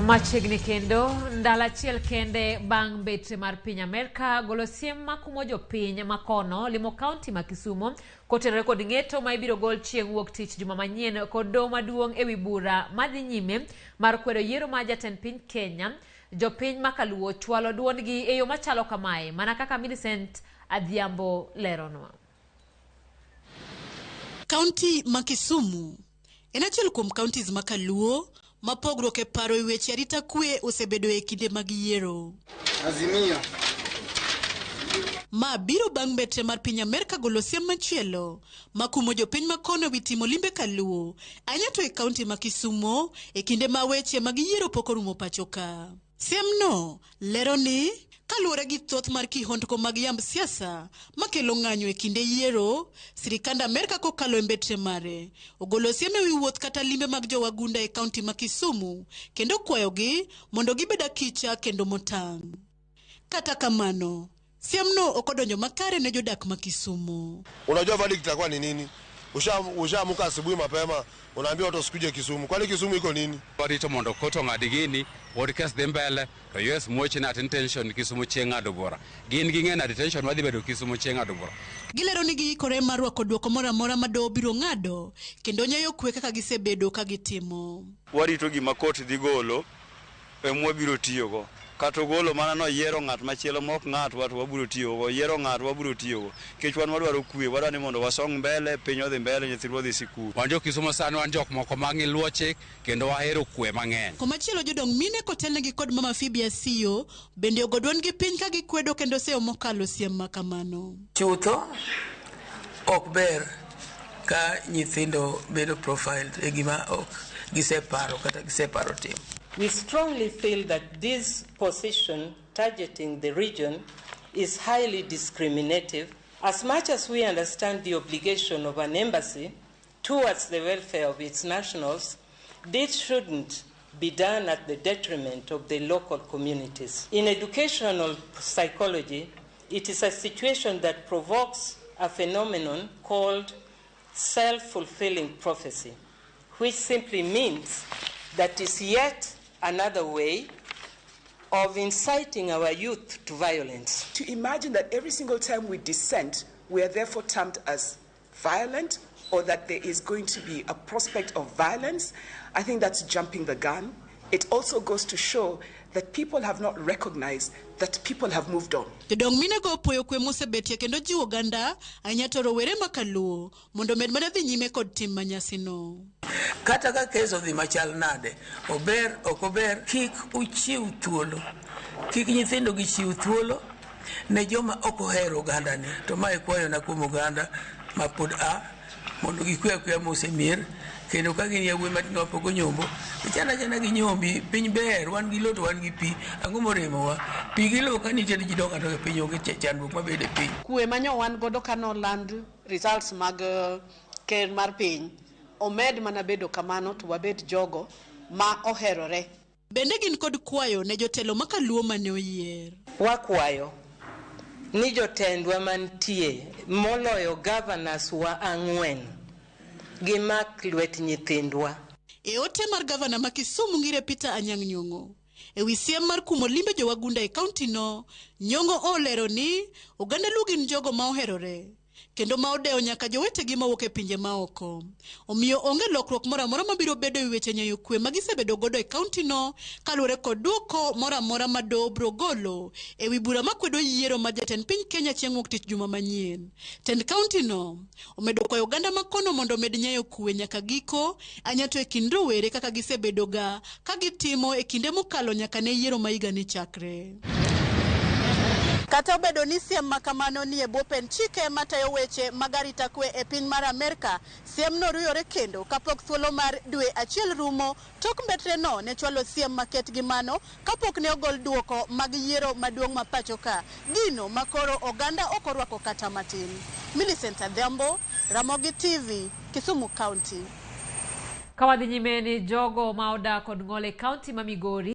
Machiegni kendo ndalo achiel kende bang' mbetre mar piny Amerka golo siem makumo jopiny makono limo kaunti ma Kisumo kotenore kod ng'eto ma ibiro gol chieng' wuok tich juma manyien kod doho maduong' ewi bura madhi nyime mar kwedo yiero mar jatend piny Kenya. Jopiny ma Kaluo chwalo duondgi e yo machalo kamae mana kaka Millicent Adhiambo leronwa. Kaunti ma Kisumu en achiel kuom counties ma Kaluo ma pogruok e paro e weche arita kwe osebedo e kinde mag yiero. Azimio. Ma biro bang' mbetre mar piny Amerka golo siem machielo makumo jopiny makono ewi timo limbe Kaluo ahinya to e kaunti ma Kisumo e kinde ma weche mag yiero pok orumo pacho ka. Siemno lero ni kaluwore gi thoth mar kihondko mag yamb siasa makelo ng'anyo e kinde yiero, sirikand Amerka kokalo e mbetre mare ogolo siem ewi wuoth kata limbe mag jowagunda e kaunti ma Kisumu kendo kwayogi mondo gibed akicha kendo motang'. Kata kamano, siemno ok odonjo makare ne jodak ma Kisumu. Unajua verdict itakuwa ni nini? Ushaamka asubuhi mapema, unaambia watu wasikuje Kisumu. Kwani Kisumu iko nini? Warito mondo court ong'ad gini, pod kes dhi mbele, to US muoch ni ati detention Kisumu chieng' ng'ado bura. Gin ging'e ni detention madhi bedo Kisumu chieng' ng'ado bura. Gilero ni giikore mar rwako duoko moro amora ma doho biro ng'ado kendo nyayo kwe kaka gisebedo ka gitimo. Warito gima court dhi golo ema wabiro tiyogo. Kata ogolo mana noyiero ng'at machielo mok ng'atwa to wabiro tiyogo, oyiero ng'atwa wabiro tiyogo. Nikech wan wadwaro kwe, wadwaro ni mondo wasong mbele, piny odhi mbele, nyithindwa odhi sikul. Wan jo Kisumu sani wan jok moko ma luwo chik kendo wahero kwe mang'eny. Komachielo jodong mine kotelnegi kod Mama Phoebe Asiyo bende ogo duondgi piny ka gikwedo kendo seyo mokalo siem ma kamano. Chutho ok ber ka nyithindo bedo profiled e gima ok giseparo kata giseparo timo. We strongly feel that this position targeting the region is highly discriminative. As much as we understand the obligation of an embassy towards the welfare of its nationals, this shouldn't be done at the detriment of the local communities. In educational psychology, it is a situation that provokes a phenomenon called self-fulfilling prophecy, which simply means that is yet another way of inciting our youth to violence. To imagine that every single time we dissent, we are therefore termed as violent, or that there is going to be a prospect of violence, I think that's jumping the gun. It also goes to show that people have not recognized that people have moved on. Jodong minego opuoyo kwe mosebetie kendo jiwo oganda ahinya to rowere ma Kaluo mondo omed mana dhi nyime kod tim manyasino. Kata ka kes odhi machal nade, ober ok ober, kik uchiw thuolo, kik nyithindo gichiw thuolo ne joma ok ohero ogandani. To mae kwayona kuom oganda ma pod a mondo gikwe akweya mos e mier, kendo ka gin yawuoyi matindo mapok onyombo, to chan achana gi nyombi, piny ber, wan gi lowo to wan gi pi, ang'o moremowa? Pi gi lowo ka nitie to ji dongo adonga e piny, onge chandruok mabedo e piny. Kwe manyo wan godo kanoland results mag ker mar piny omed mana bedo kamano to wabed jogo ma oherore. Bende gin kod kwayo ne jotelo ma Kaluo mane oyier. Wakwayo ni jotendwa mantie moloyo governors wa ang'wen gimak lwet nyithindwa. E ote mar gavana ma Kisumu Ngire Peter Anyang' Nyong'o ewi siem mar kumo limbe jowagunda e kaunti no, Nyong'o olero ni oganda Luo gin jogo ma oherore kendo ma odewo nyaka jowetegi mawuok e pinje maoko. Omiyo onge lokruok moro amora mabiro bedo e weche nyayo kwe ma gisebedo godo e kaunti no kaluwore kod duoko moro amora ma doho biro golo ewi bura makwedo yiero mar jatend piny Kenya chieng' wuok tich juma manyien. Tend kaunti no omedo kwayo oganda makono mondo omed nyayo kwe nyaka giko ahinya to e kind rowere kaka gisebedo ga ka gitimo e kinde mokalo nyaka ne yiero ma higani chakre. Kata obedo ni siem ma kamano ni e bwo pend chike matayo weche mag arita kwe e piny mar Amerka, siemno ruyore kendo kapok thuolo mar dwe achiel rumo tok mbetreno ne chwalo siem maket gi mano kapok ne ogol duoko mag yiero maduong' ma pacho ka, gino ma koro oganda ok orwako kata matin. Millicent Adhiambo, Ramogi TV, Kisumu County. Ka wadhi nyime ni jogo ma odak kod ng'ol e kaunti ma Migori.